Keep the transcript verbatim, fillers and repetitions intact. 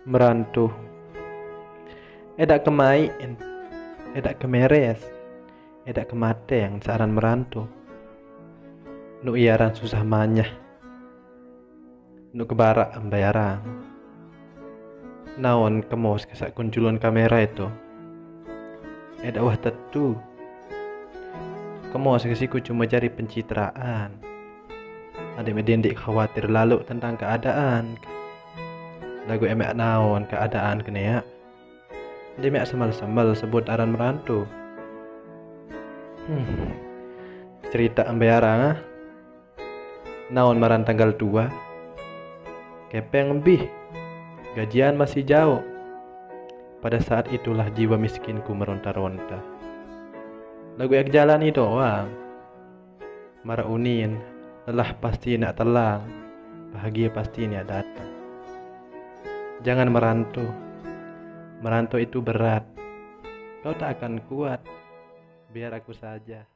Merantu. Edak kemain, edak kemeres, edak kemateng searan merantu. Nuk iaran susah manyah. Nuk kebarak ambai arang. Naon kemos kesak kunjulun kamera itu. Edak wah tetu. Kemos kesiku cuma cari pencitraan. Adik medindik khawatir lalu tentang keadaan. Lagu emek naon keadaan kene ya. Dia mek sembel-sembel sebut aran merantu. Hmm. Cerita ambai arang ah. Naon maran tanggal dua. Kepeng bih. Gajian masih jauh. Pada saat itulah jiwa miskinku meronta-ronta. Lagu ek jalani doang. Mara unin, lelah pasti nak telang, bahagia pasti nak datang. Jangan merantu. Merantu itu berat. Kau tak akan kuat. Biar aku saja.